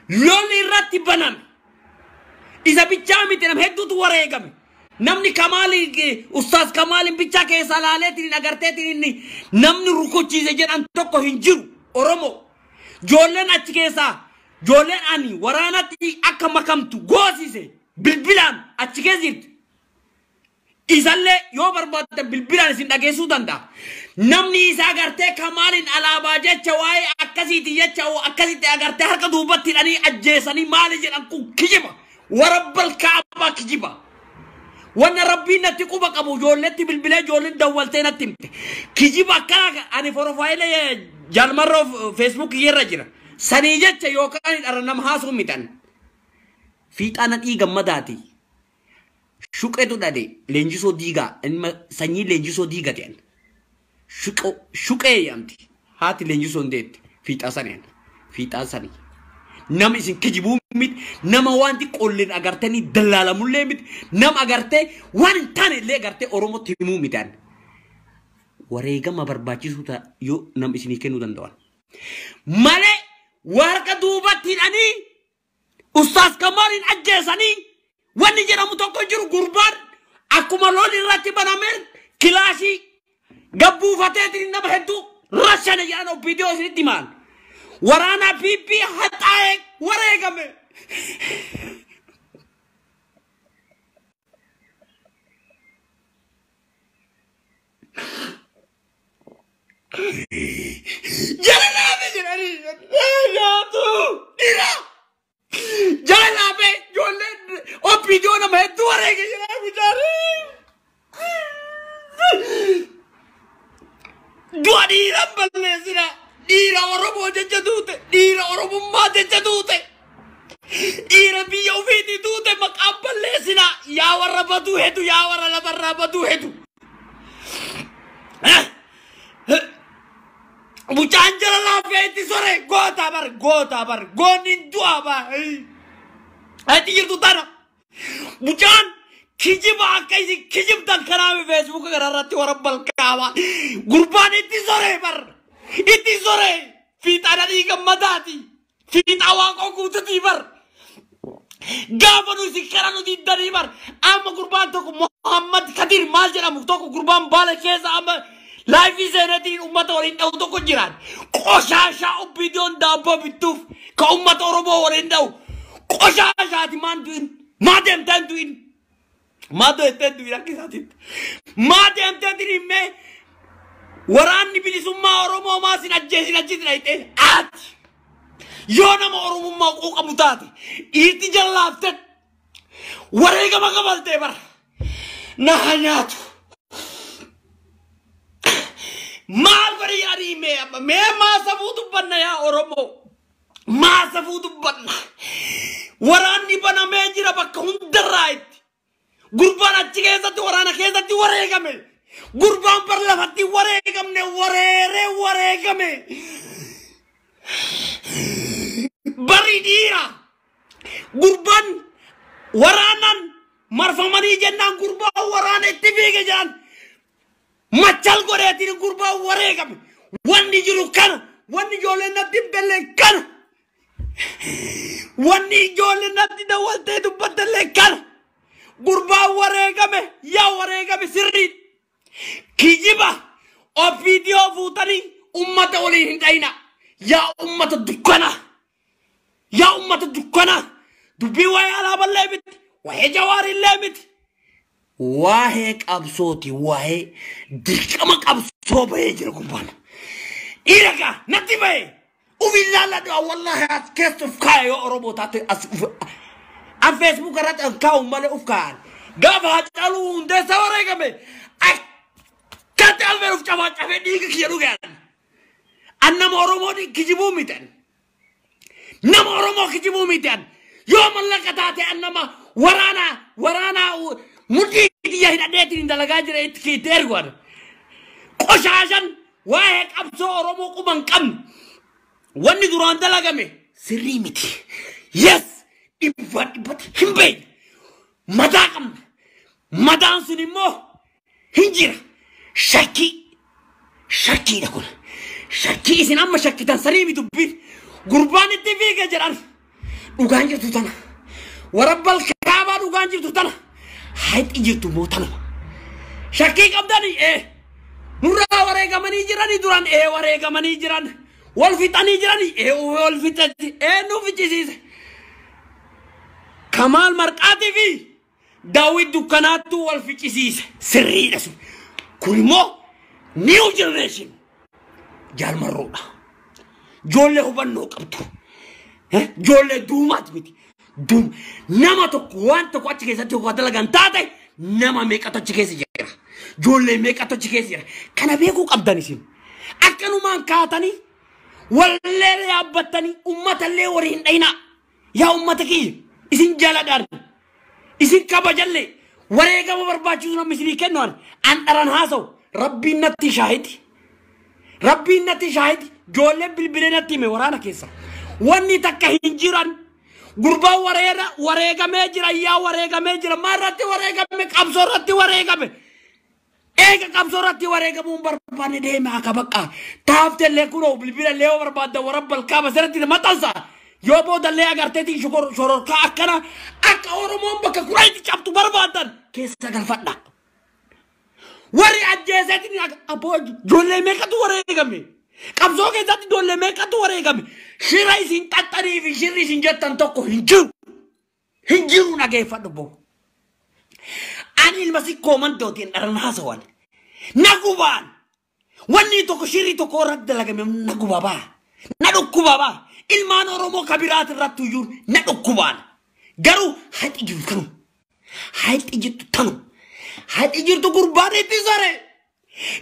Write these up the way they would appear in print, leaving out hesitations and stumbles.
Lolli irratti baname. Isa bichaa miti nama hedduutu wareegame. Namni Kamaali Ustaaz Kamaaliin bichaa keessa laaleetiin agarteetiin inni namni rukuchiise jedhan tokko hin jiru Oromoo. Ijoolleen achi keessaa ijoolleen ani waraanatti akka makamtu goosise bilbilaan achi keessa jirti. Isallee yoo barbaaddan bilbilaan isin dhageessuu danda'a. Namni isa agartee Kamaaliin alaabaa jecha waa'ee akkasiiti jecha akkasitti agartee harka duubatti hidhanii ajjeesanii maali jedhan kun kijiba. Warabbal kaabaa kijiba. Wanna rabbiin natti quba qabu ijoolletti bilbilee ijoolleen dawwaltee natti himte. Kijiba akkana ani forofaayilee jaalmarroo feesbuuk irra jira. Sanii jecha yookaan dhala nama haasuu mitan. Fiixaa nadhii gammadaati. Shuqetu dhade leenjisoo diigaa ilma sanyii leenjisoo diiga ta'an. Shuqee jedhamti. Haati leenjisoo hin deette fiixaa saniin. Fiixaa sanii. Nama isin kijibuu miti nama waan xiqqoolleen agartanii dallaalamullee miti nama agartee waan hin taane illee agartee Oromootti himuu mitaan. Wareegama barbaachisuu ta'a yoo nama isinii kennuu danda'an. Malee warqa duubatti hidhanii Ustaaz Kamaaliin ajjeesanii wanni jedhamu tokko jiru gurbaan akkuma lolli irratti banameen kilaashii gabbuufateetiin nama hedduu rashane jedhan obbidiyoo isinitti himaan. Waraana PP haxaa'ee wareegame. Jala laafe jedhanii nyaatu dhiira. Jala laafe ijoolleen obbidiyoo nama hedduu wareege jedhaa mucaanii. Du'a dhiiran balleessina. Dhiira Oromoo jecha duute, dhiira Oromummaa jecha duute, dhiira biyya ofiitii duute maqaan balleessina. Yaa warra baduu hedu, yaa warra lafarraa baduu hedu. Mucaan jala laafee itti sore goota bar, goota bar, goonni hin du'a bar. Ati jirtu tana. Mucaan kijiba akka isin kijibtan kanaa feesbuuka kanarratti warra balkaawaa. Gurbaan itti sore bar. Itti sore fiixaa nadhii gammadaati. Fiixaa waaqoo guututii bar. Gaafa nu isin kara nu diddanii bar. Amma gurbaan tokko Muhammad Kadir maal jedhamu tokko gurbaan baala keessa amma laayifii seenatiin uummata waliin dha'u tokko jiraan. Qoshaashaa obbiidiyoon daabboo bittuuf ka uummata Oromoo waliin dha'u. Qoshaashaati maan du'in. Maa deemtee hin du'in. Maa deemtee hin du'in akka isaatiitti. Maa deemtee hin mee waraanni bilisummaa Oromoo maa sin ajjeesin achitti dhayxee ati yoo nama Oromummaa quuqamu taate dhiirti jala laaftee wareegama kabaltee bara na haa nyaatu. Maal godhi yaadii mee amma mee maa safuu dubbanna yaa Oromoo maa safuu dubbanna waraanni banamee jira bakka hundarraa itti gurbaan achi keessatti waraana keessatti wareegame. Gurbaan bar lafatti wareegamne wareeree wareegame. Bari dhiira. Gurbaan waraanan marfamanii jennaan gurbaan waraana itti fiige jedhan. Machal godheetiin gurbaan wareegame. Wanni jiru kana. Wanni ijoolleen natti himtellee kana. Wanni ijoolleen natti dawwaltee dubbattellee kana. Gurbaan wareegame yaa wareegame sirriidha. Kijiba obbidiyoo fuutanii ummata waliin hin dhayina. Yaa ummata dukkanaa. Yaa ummata dukkanaa. Dubbii waa'ee alaaballee miti. Waa'ee jawaarillee miti. Waa'ee qabsooti waa'ee dirqama qabsoo bahee jira gurbaan. Dhiira gaa natti bahee. Uf ilaalladhu wallaahi as keessa uf kaaya yoo Oromoo taate as uf. An feesbuuk irratti an kaa'u malee uf kaa'an. Gaafa Haacaaluu Hundeessaa wareegame. Akkatti alfee uf cabaa cabee dhiiga kiyya dhugaan. An nama Oromoo kijibuu miti. Nama Oromoo kijibuu miti. Yoo mallaqa taate an nama waraanaa mudhii kiyya hidhadheetiin hin dalagaa jira itti ergu an. Qoshaashan waa'ee qabsoo Oromoo quba hin qabne. Wanni duraan dalagame sirrii miti. Yes! Dhibbaan dhibbatti hin beekne. Madaa qabna. Madaan sun immoo hin jira. Shakkii. Shakkiidha kun. Shakkii isin amma shakkitan sanii miti dubbiin. Gurbaan itti fiige jedhan. Dhugaan jirtu tana. Warabbal kaabaa dhugaan jirtu tana. Haxi jirtu moo tanuma. Shakkii qabdanii nurraa wareegamanii jiranii duran wareegamanii jiran. Wal fixanii jiranii wal fixatti nu ficcisiise. Kamaal Marqaatii fi Daawit Dukkanaattuu wal ficcisiise. Sirriidha sun. Kun immoo new generation jaalmarroodha. Ijoollee hubannoo qabdu. Ijoollee duumaati miti. Nama tokko waan tokko achi keessatti yoo dalagan taate nama meeqatu achi keessa jira. Ijoollee meeqatu achi keessa jira. Kana beekuu qabdan isin. Akkanumaan kaatanii wallee yaabbattanii uummatallee horii hin dhayinaa. Yaa uummata kiyya isin jaaladhaan isin kabajallee wareegama barbaachisu namni isinii kennu an dharan haasa'u rabbiin natti shaahidi. Rabbiin natti shaahidi. Ijoolleen bilbilee natti hime waraana keessa. Wanni takka hin jiran. Gurbaan wareegamee jira yaa wareegamee jira maal irratti wareegame qabsoo irratti wareegame. Eega qabsoo irratti wareegamuun barbaanne deeme akka bakka taaftellee kunoo bilbilallee yoo barbaadda warabbal kaaba sirriitti maxxansa. Yoo boodallee agarteetiin shororkaa akkana akka Oromoon bakka kuraayitti cabtu barbaadan keessa galfadha. Warri ajjeeseetiin abboo ijoollee meeqatu wareegame? Qabsoo keessatti ijoollee meeqatu wareegame? Shira isin xaxxanii fi shirri isin jettan tokko hin jiru. Hin jiru dhageeffadhu boo. Ani ilma sikkoo mandootiin dharan haasawan. Na gubaan. Wanni tokko shirri tokko irratti dalagame na gubaa baa. Na dhukkubaa baa. Ilmaan Oromoo kabiraat irratti iyyuu na dhukkubaan. Garuu haxi jiru kanu. Haxi jirtu tanu. Haxi jirtu gurbaan itti sore.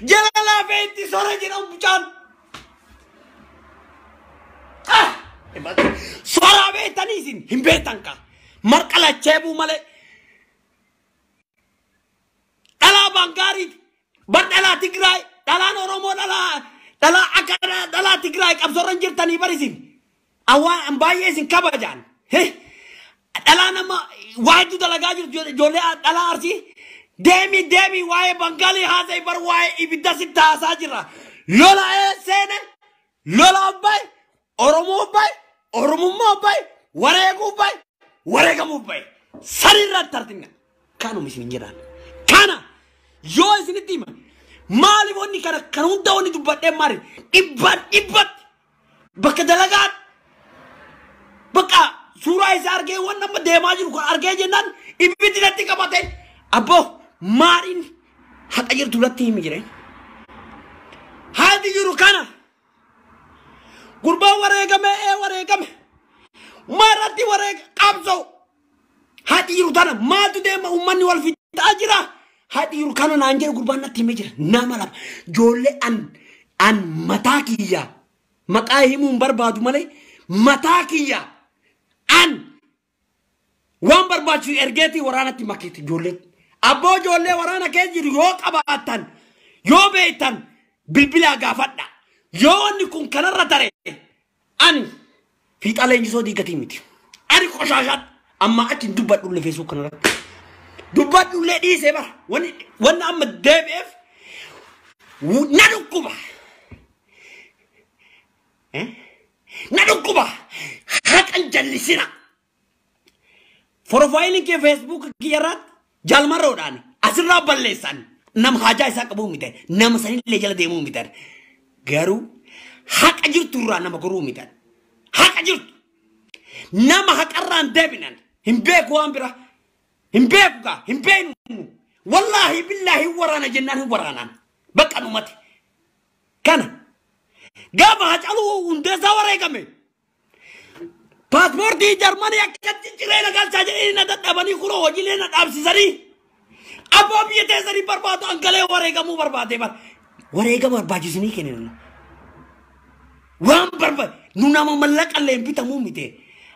Jala laafee itti sore jedhamu mucaan. Soraa beektanii isin hin beektan kaa. Marqa lacheebuu malee. Dhalaa Bangaariiti. Bar dhalaa Tigraay. Dhalaan Oromoo dhalaa akka dhalaa Tigraay qabsoorra hin jirtanii bar isin. Awwaan baay'ee isin kabajaan. Dhalaa nama waa hedduu dalagaa jirtu ijoollee dhalaa Arsii. Deemi deemi waa'ee Bangaalii haasa'e bar waa'ee ibidda sitti haasaa jirra. Lola seene lola bahe Oromoo bahe Oromummaa bahe wareeguu bahe wareegamuu bahe sanirratti tartinna. Kanuma isin jedhaan. Kana yoo isinitti hima maaliif wanni kana kan hunda wanni dubbadhee maali dhibbaan dhibbatti bakka dalagaan bakka suuraa isaa argee waan nama deemaa jiru kan argee jennaan ibiddi natti qabate abboo maaliin haqa jirtu natti himi jedheen. Haati jiru kana gurbaan wareegame wareegame maarratti wareega qabsoo haati jiru tana maaltu deema uummanni wal fixaa jira. Haati jiru kana naan jedhu gurbaan natti himee jira nama lama ijoollee an mataa kiyya maqaa himuun barbaadu malee mataa kiyya an waan barbaachisu ergeetii waraanatti makeeti ijoolleen. Abboo ijoollee waraana keessa jiru yoo qabaattan yoo beektan bilbilaa gaafadha. Yoo wanni kun kanarra tare ani fiixaa leenjisoo diigatii miti. Ani qoshaashaadha. Amma achi hin dubbadhullee feesbuuk kanarratti. Dubbadhullee dhiisee bara. Wanni amma deebi'eef na dhukkuba. Na dhukkuba. Haqan jallisina. Profaayiliin kee feesbuuk kiyyarratti jaalmarroodhaan asirraa balleessan nama haajaa isaa qabuu miti nama sanillee jala deemuu miti. Garuu haqa jirtu irraa nama goruu miti. Haqa jirtu nama haqarraan deebinan hin beeku waan bira hin beeku gaa hin beeknu wallaahi billaahi hin waraana jennaan hin waraanaan bakka dhumate. Kana gaafa Hacaaluu Hundeessaa wareegame paaspoortii Jarmanii akkatti jireenya galchaa jedhanii na dadhabanii kunoo hojiilee na dhaabsisanii abbaa biyya teessanii barbaadu angalee wareegamuu barbaade bar wareegama barbaachisanii kennan waan barbaade nu nama mallaqallee hin bitamuu miti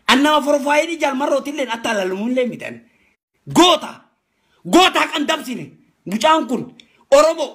an nama profaayilii jaalmarrootillee attaalalumullee miti goota goota kan dabsine mucaan kun Oromoo